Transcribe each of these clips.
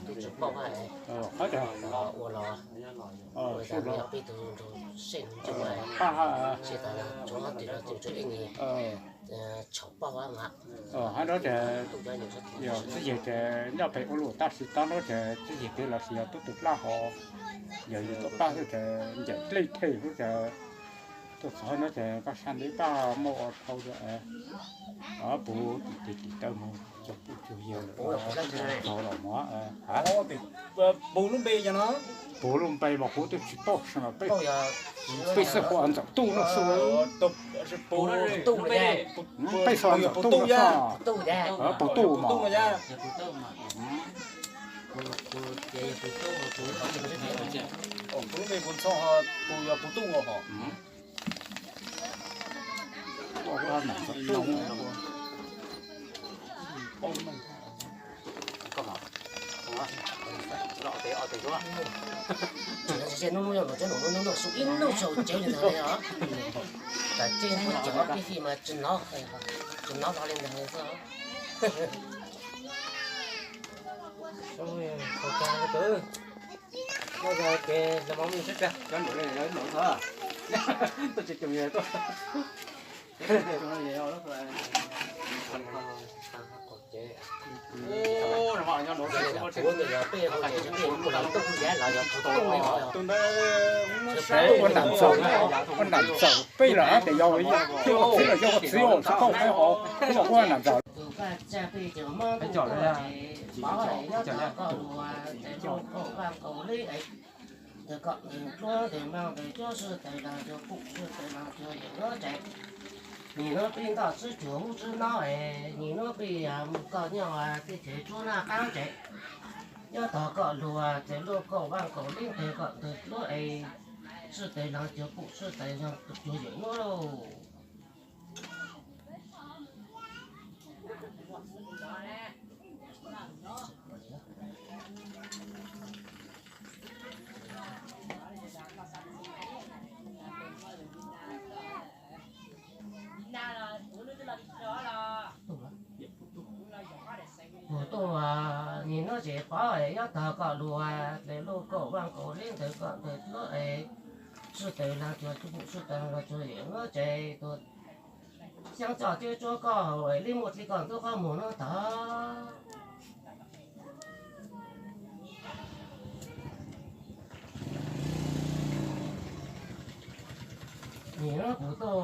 Tus tsis paub hab, ua los ua tas yog peb tug nraug seb nws tsis paub, tsis tas tsuav tim no tsuav ib txhaum paub hab mas. Hab no ces yog txiv yawg ces nyob pem ua luam tab sis tab no ces txiv yawg pem los sis yog tub tug dlab ho, yog yus tuaj pab xwb ces ncaim dlej dlej xwb ces tuaj txog no ces koj sab ntev pab muab ua dhau puv tim tim taw mus cog puj cug yawg lawm los mog. Puv lub npe no, puv lub npe mas kuv twb tsis paub, peb xwb hu ua Ntxawm Tuj no xwb. Peb xwb hu ua Ntxawm Tuj no xwb. Puv Tuj mas. Puv lub npe puv ntxoog, tus yog puv tuj os. Ib nub tsaus cawv li ntawd li os. Tam cej muab cawv pib fij mas tsis hnov, tsis hnov hlo li ntawd li xwb. Ces los mov me sab tag cov nraum li nraum xwb. Tuaj tsis tus yawg tuaj. Ua nam ntxawm, ua nam ntxawm peb los hab tias yog, yog txiv los yog txiv os, tsis tau qhia hov, ua nam ntxawm. Ntawm kom ntawm dluab ntawm maj ntawm cuab sij tawm laag cuag pum sij tawm laag cuag yawm nuab tsev. Nim nuav peb ntoj tsib cuag hub tsib nob es nim nuav peb mus koj nyob teb chaws tsuab naj qaab tsev. Nyob tog koj lug txawm luj kaum vaaj kaum lib ntawm kom ntawm dluab es sij tawm laag cuag pum sij tawm laag cuag yawm nuab lauj. Puj tuj, nim nuav tseem pov es nyob tog koj lug txawm luj kaum vaaj kaum lib ntawm kom ntawm dluab es sij tawm laag cuag pum sij tawm laag cuag yawm nuab tsev. Tus xyaab coj ceb tsuab koj hauv es lib muaj dlej koj ntxub qhob muag nuav tog. Nim nuav puj tuj,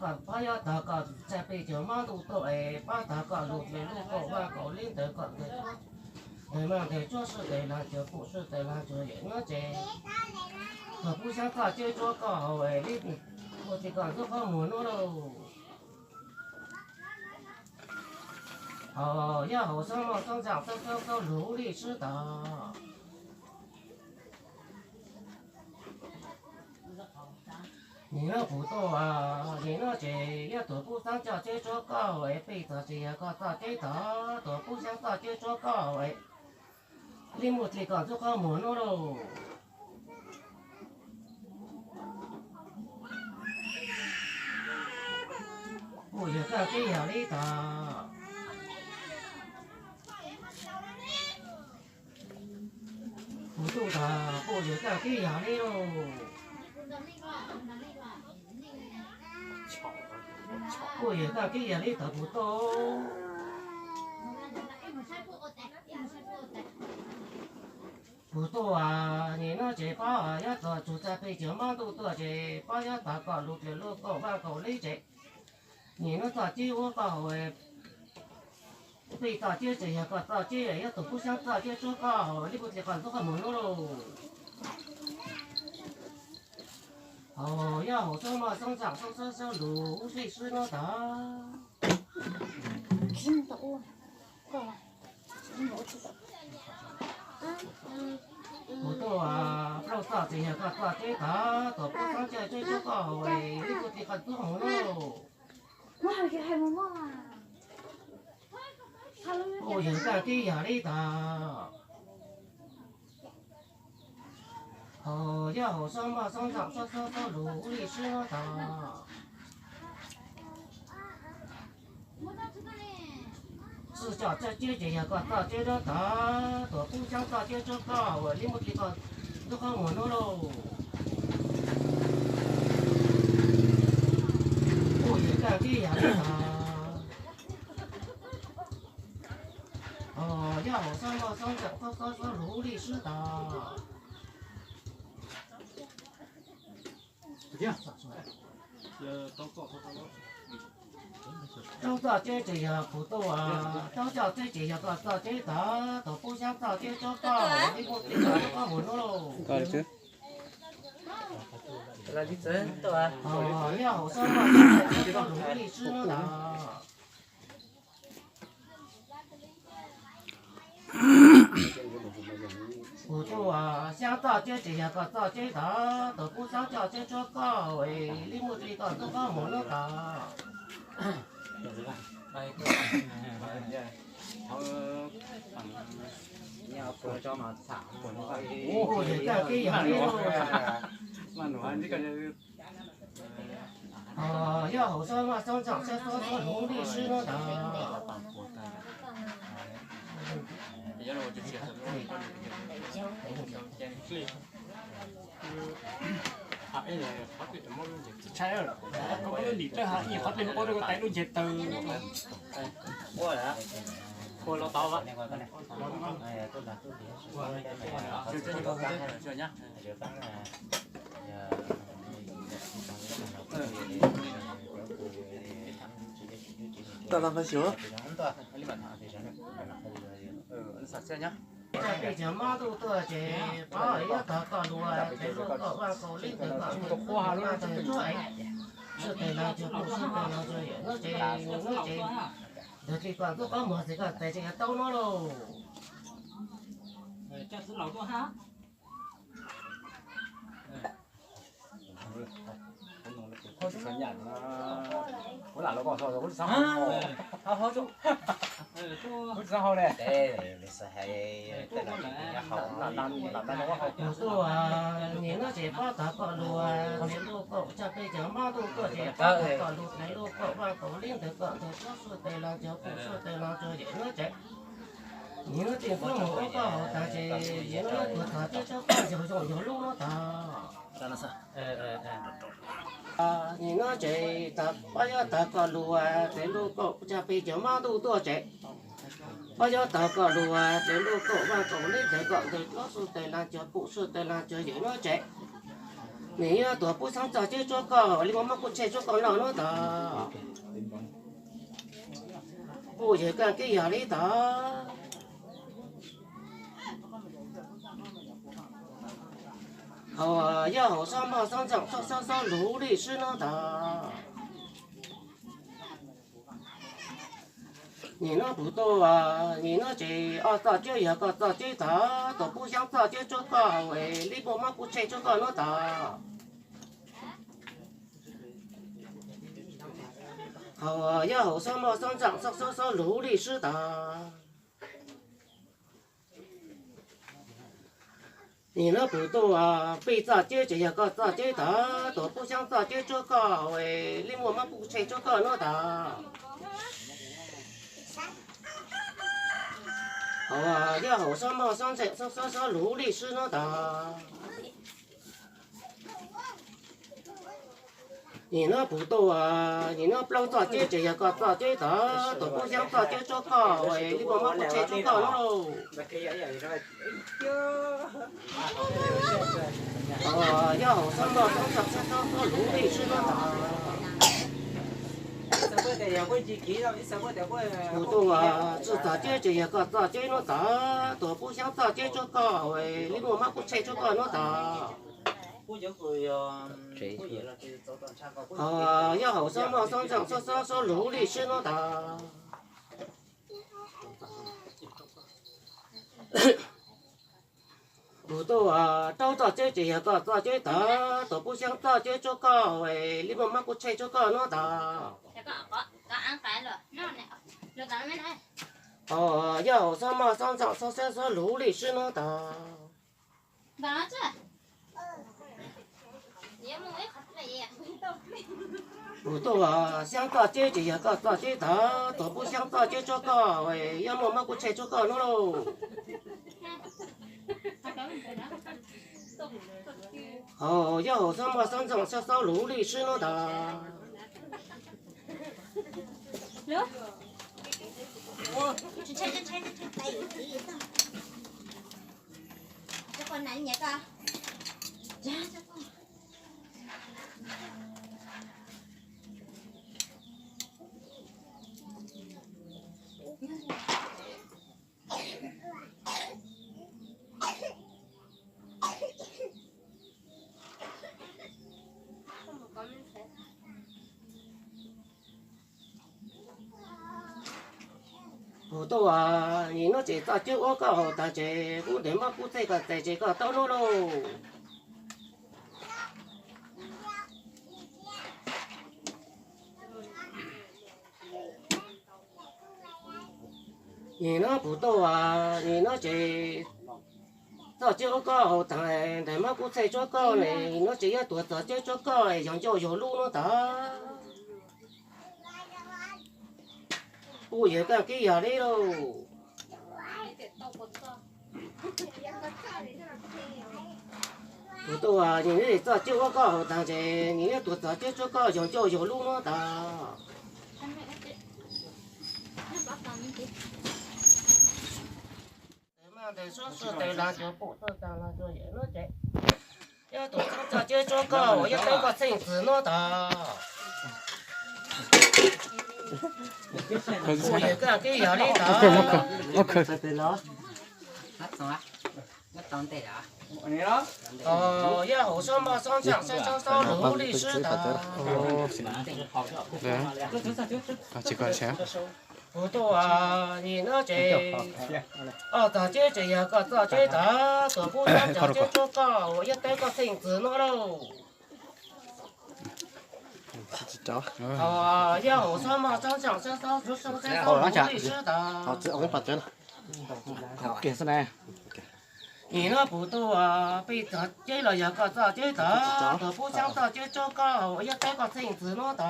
koj pab nyob tog koj txaj pej cuag mob ntuj tuaj es pab tog koj lug txawm luj kaum vaaj kaum lib ntawm kom ntawm dluab ntawm maj ntawm cuab sij tawm laag cuag pum sij tawm laag cuag yawm nuab tsev. Tus pub xyaab coj ceb tsuab koj hauv es lib muaj dlej koj ntxub qhob muag nuav lauj. Hos yog hauv xoob moj xoob ntxaam xoob xoob xoob lug ub lij sib tog. Nim nuav puj tuj, nim nuav tseem yog tus pub xyaab coj ceb tsuab koj hauv es peb txog tseem yog koj txoj ceb tog, tus pub xyaab coj ceb tsuab koj hauv es lib muaj dlej koj ntxub qhob muag nuav lauj. Puj yawg koj twb yog li tog. Puj tuj tog, puj yawg koj twb yog li lauj. Puj yawg koj twb yog li tog puj tuj. Puj tuj, nim nuav tseem pab nyob tog txug txaj pej cuag mob ntuj tuaj tseem pab nyob tog koj lug txawm luj kaum vaaj kaum lib tsev. Nim nuav txoj ceb huab koj hauv, peb txoj ceb tseem yog koj txoj ceb, yog tus pub xyaab txoj ceb tsuab koj hauv lib muaj dlej koj ntxub qhob muag nuav lauj. Hos yog hauv xoob moj xoob ntxaam xoob xoob xoob lug ub lij sib nuav tog. Puj tuj, plaub txoj tseem yog koj txoj ceb tog, tus pub xyaab coj ceb tsuab koj hauv es lib muaj dlej koj ntxub qhob muag nuav lauj. Puj yawg koj twb yog li tog. Hos yog hauv xoob moj xoob ntxaam xoob xoob xoob lug ub lij sib nuav tog. Txwj coj txawj ceb ces yog koj txoj ceb rab tod, tuam pub xyoob txoj ceb rab koj uas li muaj li koj ntub qhob muag hnub lauj. Kuj yog koj tib yam li tod. Yog hauv xob moj xob ntseem xob xob xob lug lij swb tod. Rab txoj ceb ces yog kuv tuaj, rab coj txeb ces yog koj txoj ceb tod, tuam pub xyoob txoj ceb rab koj uas li muaj li koj ntub qhob muag hnub lauj. Yog hauv xob moj xob ntseem xob xob lug lij swb hnub tod. Kuv tuaj, xyoob txoj ceb ces yog koj txoj ceb tod, tuam pub xyoob txoj ceb rab koj uas li muaj li koj ntub qhob muag hnub tod. Kuj yog koj tib yam li lauj. Yog hauv xob moj xob ntseem xob xob xob lug lij swb hnub tod. Nim rab ha ib qhov dej muab ua rau koj tais lub nce taw. Ua los tau. Tau los mas xyuas. Peb cov mob ntuj tuaj ces pab yuav tog koj lus, tes luj koj vaj kaus lib ntawd koj tus vaj tes tsuab es, sawb tes los cuag pum sawb tes los cuag yawm hnub tsev, hnub tsev, ntawd tsis kom ntub qhob muag txiv koj tes tsis yog tau no lauj. Tus tuaj, nim no ces pab tog koj lus, tes luj koj tsaj peb cov mob ntuj tuaj ces pab tog koj lus, tes luj koj vaj kaus lib ntawd koj ntawd tsuab sawb tes los cuag pum sawb tes los cuag yawm hnub tsev. Nim no tseem pub mus ua koj hauv tas ces yawm hnub tuag tog ceb rab koj yog zoo yog lub hnub tod. Nim no ces pab yuav tog koj lus, tes luj koj tsaj peb cov mob ntuj tuaj ces pab yuav tog koj lus, tes luj koj vaj kaus lib ntawd koj ntawd tsuab sawb tes los cuag pum sawb tes los cuag yawm hnub tsev. Nim yuav tuag pub xyoob txoj ceb rab koj li muaj mob kuj tsheej rab koj noj hnub tod. Kuj yog koj tib yam li tod. Hauv, yog hauv xob moj xob ntseem xob xob xob lug lij swb hnub tod. Nim no kuv tuaj, nim no ces ob txoj ceb yog koj txoj ceb tod, tuam pub xyoob txoj ceb rab koj es li muaj mob kuj tsheej rab koj hnub tod. Hauv, yog hauv xob moj xob ntseem xob xob xob lug lij swb tod. Nim no kuv tuaj, pij txoj ceb ces yog koj txoj ceb tod, tuam pub xyoob txoj ceb rab koj es li muaj mob kuj tsheej rab koj hnub tod. Hauv, yog hauv xob moj xob ntseem xob xob xob lug lij swb hnub tod. Nim no kuv tuaj, nim no plaub txoj ceb ces yog koj txoj ceb tod, tuam pub xyoob txoj ceb rab koj es li muaj mob kuj tsheej rab koj hnub lauj. Yog hauv xob moj xob ntseem xob xob xob lug lij swb hnub tod. Kuv tuaj, txwj txoj ceb ces yog koj txoj ceb hnub tod, tuam pub xyoob txoj ceb rab koj es li muaj mob kuj tsheej rab koj hnub tod. Yog hauv xob moj xob ntseem xob xob xob lug lij swb hnub tod. Kuv tuaj, rau txoj ceb ces yog koj txoj ceb tod, tuam pub xyoob txoj ceb rab koj es li muaj mob kuj tsheej rab koj hnub tod. Yog hauv xob moj xob ntseem xob xob xob lug lij swb hnub tod. Kuv tuaj xyab txoj ceb ces yog koj txoj ceb tag, tuaj pub xyab txoj ceb tsuab koj, yog muaj mob kuj tsheej tsuab koj hnub lauj. Hos yog hauv xob maj xob ntxooj xob xaub lug lij sib hnub tag. Kuv tuaj, nim no ces txoj ceb uab koj haus tag ces kuv ntes mob kuv txeej koj txais ces koj tau hnub lauj. Nim no kuv tuaj, nim no ces txoj ceb uab koj haus tag, ntes mob kuv txeej tsuab koj ne, nim no ces yuav tuav txoj ceb tsuab koj yog ncauj yog lub hnub tag. Kuj yog koj kib yog li lauj. Kuv tuaj, nim no ces txoj ceb uab koj haus tag ces nim no tuav txoj ceb tsuab koj yog ncauj yog lub hnub tag. Tes maj tes suab suab tes lag cuag pum txoj tag lag cuag yam no ces yog tuav txoj ceb tsuab koj uas yog teb koj txheej txwm hnub tag. Kuj yog koj kib yog li tag. Yog hauv xob maj xob ntxooj xob xaub lug lij sib tag. Kuv tuaj, nim no ces txoj ceb ces yog koj txoj ceb tag, tuav pub xyab txoj ceb tsuab koj uas yog teb koj txheej txwm hnub lauj. Yog hauv xob maj xob ntxooj xob xaub lug lij sib tag. Nim no kuv tuaj, peb txoj ceb los yog koj txoj ceb tag, tuav pub xyab txoj ceb tsuab koj uas yog teb koj txheej txwm hnub tag.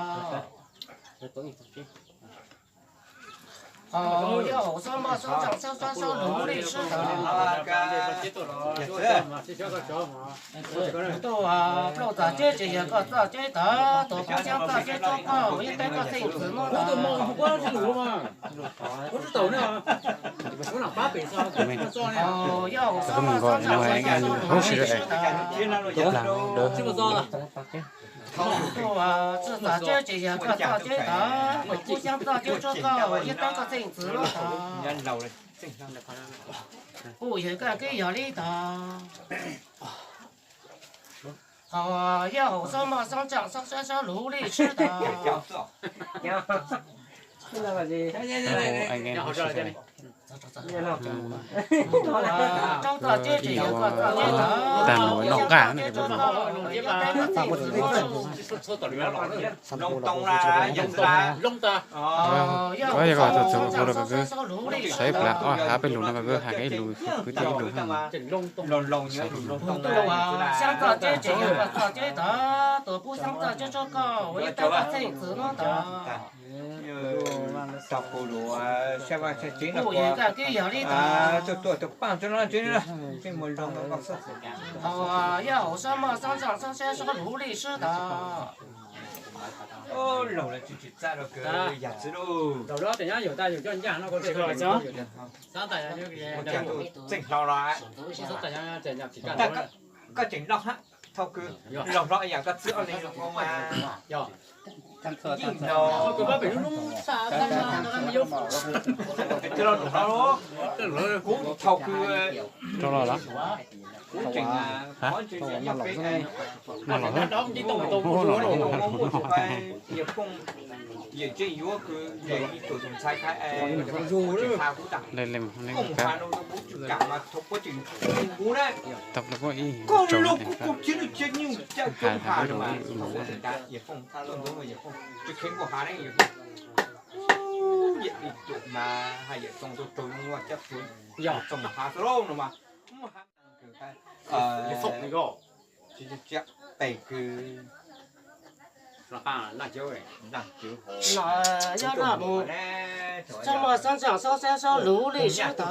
Yog hauv xob maj xob ntxooj xob xaub lug lij sib tag. Kuv tuaj, plaub txoj ceb ces yog koj txoj ceb tag, tuav pub xyab txoj ceb tsuab koj uas yog teb koj txheej txwm hnub tag. Yog hauv xob maj xob ntxooj xob xaub lug lij sib tag. Kuv tuaj, txoj ceb ces yog koj txoj ceb tag, tuav pub xyab txoj ceb tsuab koj uas yog teb koj txheej txwm hnub tag. Kuj yog koj kib yog li tag. Yog hauv xob maj xob ntxooj xob xaub lug lij sib tag. Rau txoj ceb ces yog koj txoj ceb tag, tuav pub xyab txoj ceb tsuab koj uas yog teb koj txheej txwm hnub tag. Yog hauv xob maj xob ntxooj xob xaub lug lij sib tag. Saib plaub ob hav peb lug no koj kwv has ib lus kwv tij ib lus. Kuv tuaj, xyab txoj ceb ces yog koj txoj ceb tag, tuav pub xyab txoj ceb tsuab koj uas yog teb koj txheej txwm hnub tag. Kuj yog koj kib yog li tag. Yog hauv xob maj xob ntxooj xob xaub lug lij sib tag. Koj tseem laug hab, thaum kws laug hlob yam koj txwb ob leeg zoo mas yeej no. Kuv thaum kws kuv tseem qhov tseem yog peb Yias Fooj, Yias Ntseej yuav kws Yias ib tug tus ntxhais Thaib es tseem has kuv tas, koj mus has no rau kuv tsis kam mas thaum puab tseem kuv na. Koj los kuv kuv cia li cia nyuj caj coob has mas thaum puab tseem tas Yias Fooj, Yias Fooj tsis kheev kuv has ne. Yias ib tug mas has Yias Txoos rau rau zoo cab txuas, Txoos has xwb lauj no mas. Foom, Pem kws no yog noj mus xob moj xob ntseem xob xab xob luv lij sib tog.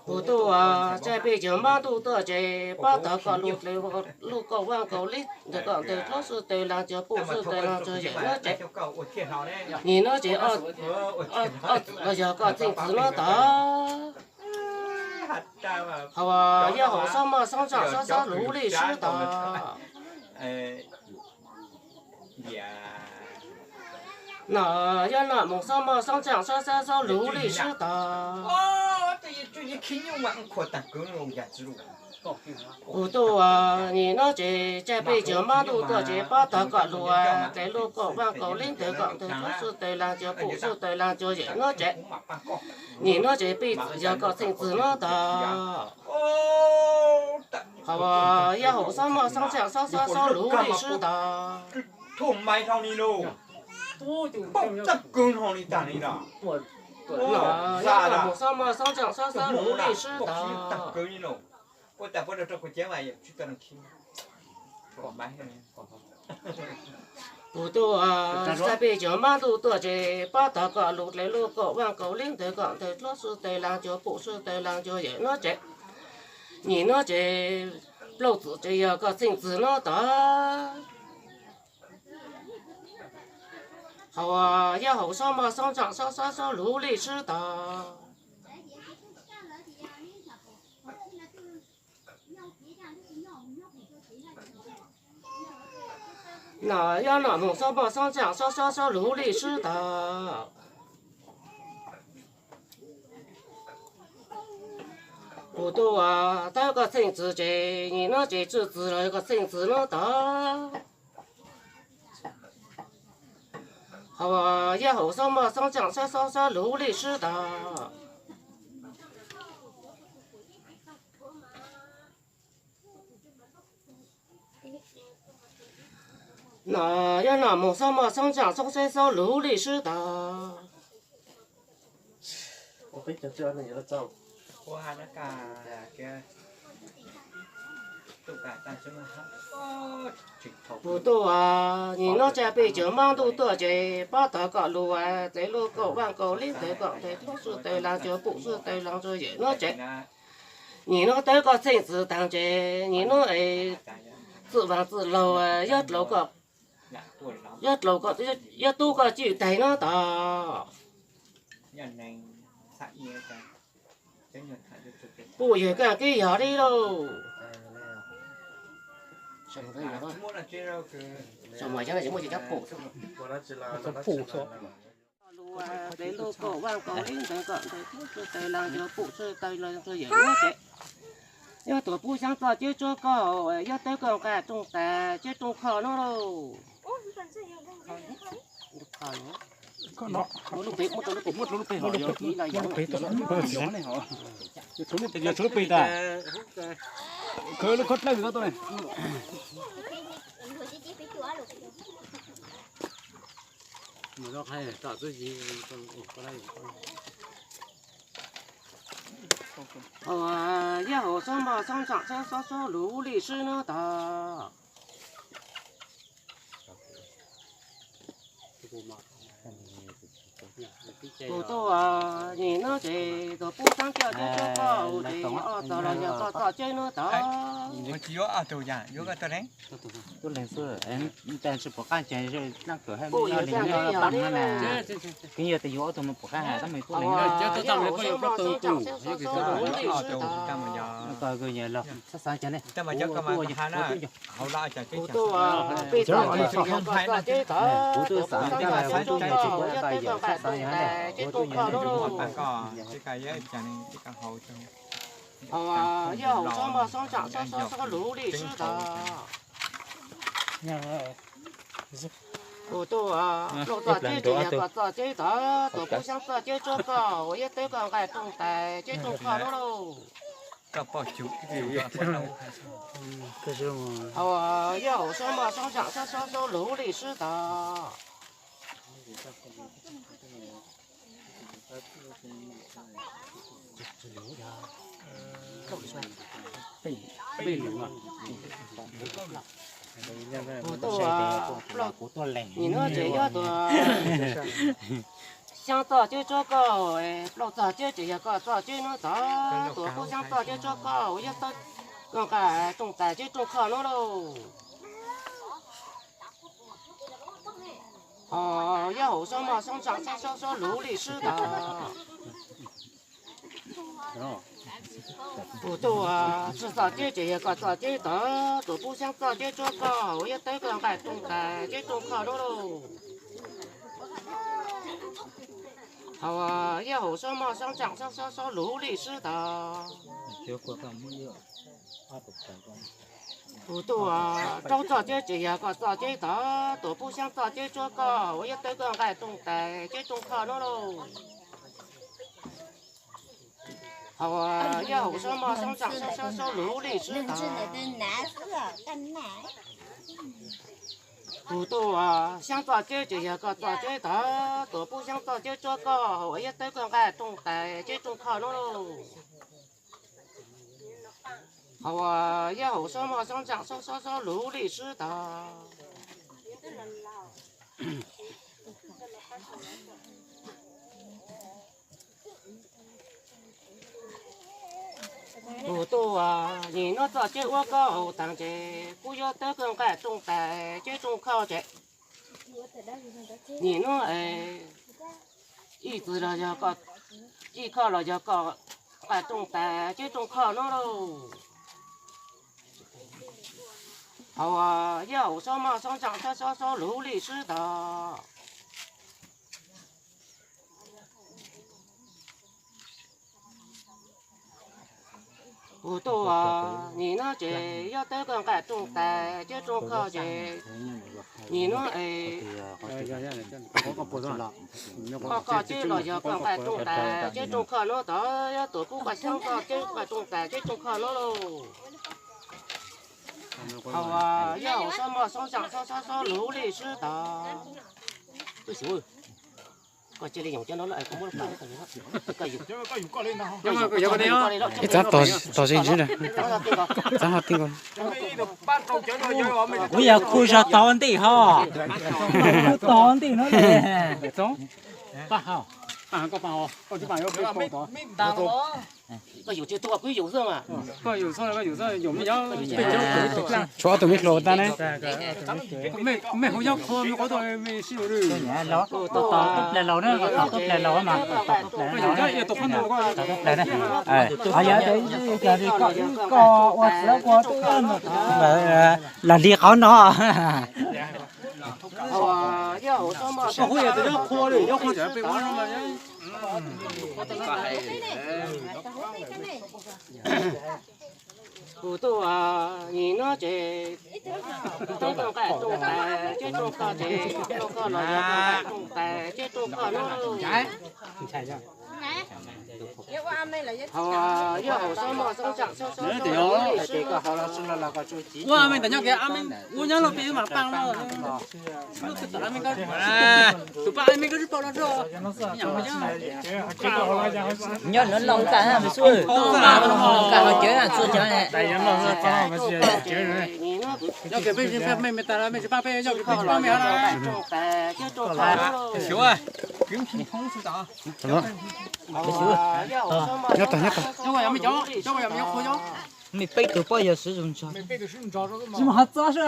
Kuv tuaj tsaj pej caug mab ntuj tuaj ces pab tog kom lug dlev luj kaum vaaj kaum lib ntawd kom ntawg dluab sib tawg laag cuag pum sib tawg laag cuag yawm nuab tsev. Nim nuab tsev ob txwm los yog koj txheej txwm nuab tog. Hauv yog hauv xob moj xob ntseem xob xab luv lij sib tog. No yog noj mus xob moj xob ntseem xob xab xob luv lij sib tog. Kuv tuaj nim nuab tsev tsaj pej caug mab ntuj tuaj ces pab tog kom lug dlev luj kaum vaaj kaum lib ntawd kom ntawg dluab sib tawg laag cuag pum sib tawg laag cuag yawm nuab tsev. Nim nuab tsev pej txwm yog koj txheej txwm nuab tog. Hauv yog hauv xob moj xob ntseem xob xab xob luv lij sib tog. Yog mus xob moj xob ntseem xob xab luv lij sib tog. Kuv tuaj tsaj pej caug mab ntuj tuaj ces pab tog kom lug dlev luj kaum vaaj kaum lib ntawd kom ntawg dluab sib tawg laag cuag pum sib tawg laag cuag yawm nuab tsev. Nim nuab tsev plaub txwm tsev yog koj txheej txwm nuab tog. Hauv yog hauv xob moj xob ntseem xob xab xob luv lij sib tog. No yog noj mus xob moj xob ntseem xob xab xob luv lij sib tog. Kuv tuaj tawb koj txheej txwm ces nim nuab tsev tswj txwm los yog koj txheej txwm nuab tog. Hauv yog hauv xob moj xob ntseem xob xab xob luv lij sib tog. No yog noj mus xob moj xob ntseem xob xab xob luv lij sib tog. Kuv tuaj nim nuab tsaj pej caug mab ntuj tuaj ces pab tog kom lug dlev luj kaum vaaj kaum lib ntawd kom ntawg dluab sib tawg laag cuag pum sib tawg laag cuag yawm nuab tsev. Nim nuab tawb koj txheej txwm taag ces nim nuab txwm vaag txwm laug yog dlaus koj, yog dlaus koj, yog tub koj cwj taig nuab tog. Pum yawg kaaj kib yog li lauj. Lug dlev luj kaum vaaj kaum lib ntawd kom ntawg dluab sib tawg laag cuag pum sib tawg laag cuag yawm nuab tsev. Yog tuam pub xyaab txoj ceb tsuab koj, yog tawb koj nqaij rooj tas ceb rooj kho nuab lauj. Yog tshuav lub pes tas, khawb lub khob dlawb ko tuaj ne. Yog hauv xob moj xob ntseem xob xab xob luv lij sib nuab tog. Kuv tuaj nim nuab tsev tuam pub xyaab coj ceb tsuab koj, ua tsev ob tog los yog koj txoj ceb nuab tog. Tsis yuav ob tug, yuav koj tuaj leeg. Tuaj leeg xwb, tsis pom qab ces pum yawg kaaj kib yog li lauj. Kib yog tes yus ob tug mus pom qab has tab mas tuaj leeg. Ob tug tab mas yog koj mas ha na, hauv lawm cas twb cas. Kuv tuaj xav tab mas kuv tuaj yog tsis pom qab yog sab xav yog ha ne, kuv tuaj yog tsis pom qab yog sab xav yog ha ne. Hauv yog hauv xob moj xob ntseem xob xab xob luv lij sib tog. Kuv tuaj plaub txoj ceb ces yog koj txoj ceb tog, tuam pub xyaab txoj ceb tsuab koj, ua yog tawb koj nqaij rooj tas ceb rooj kho nuab lauj. Hauv yog hauv xob moj xob ntseem xob xab xob luv lij sib tog. Tus tuaj, nim no ces yog tus xyaab txoj ceb tsuab koj, plaub txoj ceb ces yog koj txoj ceb nub tod, tuam pub xyaab txoj ceb tsuab koj uas yog tawb koj nqaij rooj tais ceb rooj khoj nub lauj. Ho yog hauv xob moj xob ntsaam xob xob xob luv lij swb tod. Tus tuaj, tswj txoj ceb ces yog koj txoj ceb tod, tuam pub xyaab txoj ceb tsuab koj uas yog tawb koj nqaij rooj tais ceb rooj khoj nub lauj. Ho yog hauv xob moj xob ntsaam xob xob xob luv lij swb tod. Tus tuaj, rau txoj ceb ces yog koj txoj ceb tod, tuam pub xyaab txoj ceb tsuab koj uas yog tawb koj nqaij rooj tais ceb rooj khoj nub lauj. Ho yog hauv xob moj xob ntsaam xob xob xob luv lij swb tod. Tus tuaj, xyaab txoj ceb ces yog koj txoj ceb tod, tuam pub xyaab txoj ceb tsuab koj uas yog tawb koj nqaij rooj tais ceb rooj khoj nub lauj. Ho yog hauv xob moj xob ntsaam xob xob xob luv lij swb tod. Tus tuaj, nim no txoj ceb uab koj hauv taag ces kuj yuav tawb koj nqaij rooj tais ceb rooj khoj ces nim no es ib txwm los yog koj, ib khoj los yog koj nqaij rooj tais ceb rooj khoj nub lauj. Ho yog hauv xob moj xob ntsaam xob xob xob luv lij swb tod. Tus tuaj, nim no ces yog tawb koj nqaij rooj tais ceb rooj khoj ces nim no es koj, koj ceb los yog koj nqaij rooj tais ceb rooj khoj nub tod, yog tuam pub koj xyaab koj ceb nqaij rooj tais ceb rooj khoj nub lauj. Ho yog hauv xob moj xob ntsaam xob xob xob luv lij swb tod. Koj cia li yoom cov no, kuv muab lub paj, koj yoom. Txav tos ze ntsis, txav ho ti nkaus. Kuv yog khu zog tau ntej ho. Khu tau ntej no ne. Tshuav ob tug me hluas tag ne. Mej hu nyob qhov me qhov tau me sib lus lwm. Tos tub pleg laus na, tos tub pleg laus mas, tos tub pleg laus na. Tos tub pleg na. Yog tias koj wb koj ua txiv ua tub los li qhov no. Koj hu yog tus nyob qhua li, nyob qhua tseem pem ua no mas. Tus tuaj, nim no ces tub koj nqaij rooj tais ceb rooj khoj ces, koj los yog koj nqaij rooj tais ceb rooj khoj nub. Ho yog hauv xob moj xob ntsaam xob xob xob luv lij swb tod. Ua me ntawm nyob kev, a me ua nyob los pem mas paj no. Tus paj a me koj tsis paub no tso. Nyob no los nqa me xub, nqa ho cawv txhua cov ne. Nyob kev peb me me tas los me tsis pab peb, nyob kev peb tsis pab me hab na. Xyuv, kwv phim thoob xwb tas. Nyob tag, nyob tag. Nyob yog me cov, nyob yog me cov qhua nyob. Mej peb tug poj yawg sib zug ntsog. Tsis mus hav txob sub.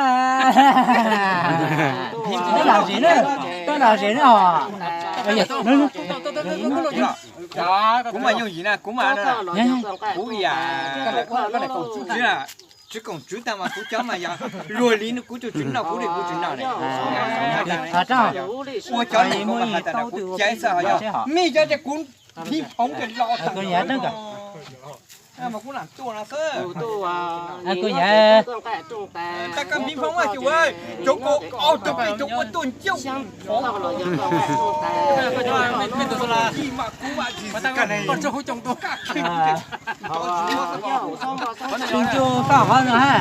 Tau lam zes na, tau lam zes na os. Kuv mas yooj yim na, kuv mas, kuv yam, koj koom tswb, tswb koom tswb tag mas kuv cov mas yog luag li no kuv tus tswb no kuv li kuv tswb no ne. Ua cov li kuv mas has tas kuv caiv xwb ho yog mej cov ces kuv phim phoov ces los tag. Tag koj phim phoov mas cov, cov ko, cov ua tuaj ncauj. Kuv mas kuv mas tsis kaj ne. Tus ncu toj qhov no ha.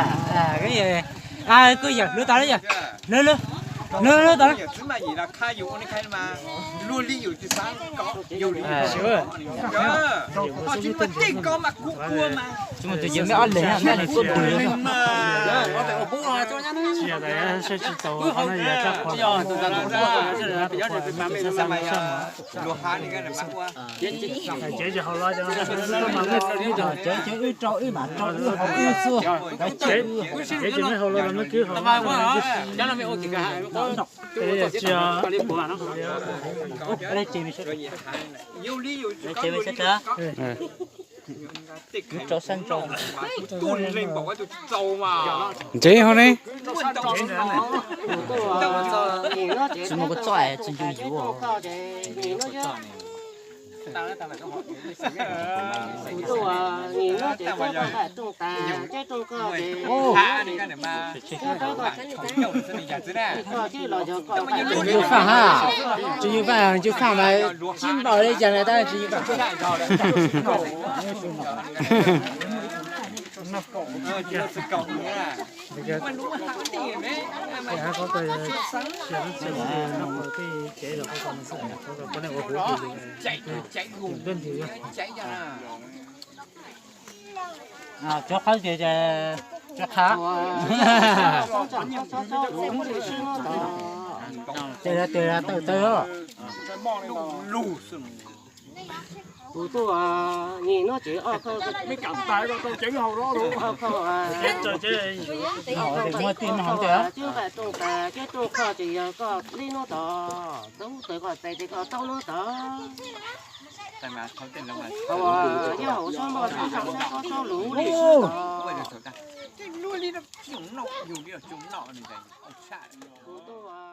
Kuj yog lub tas lawm yog lub lub. Yog txwv mas yim los khab yus ua nej khab mas luag li yus tsis xav kom yus li. Tsis muaj tus yawm mej ob leeg, mej leeg tuab dwg. Luag ha li kab na mas ua. Ces ces wb rau wb mam rau wb haus wb xwb. Ces ces mej haus los mej kwv haus. Ces tsis. Ces mej sab rau. Wb rau sab nrau. Ntsev ho ne. Tsis muaj kua txob tsis ncu yuav. Kuv tuaj, nim no ces coj koj lam rooj tas, coj rooj koj ces, coj koj, koj coj los yog koj. Tsis yeej faj ha, tsis yeej faj, tsis yeej faj mas tsis npaum li cas na tab tsis yeej faj. Cov qhab ces, ces cov qhab. Ces tawm tawm. Kuv tuaj, nim no ces ob khawb, ob khawb, coj rooj tas, coj rooj koj ces yog koj li no tod, tau tawv koj tes ces koj tau no tod. Hauv, yog hauv tsob npog tsob luv li tod. Kuv tuaj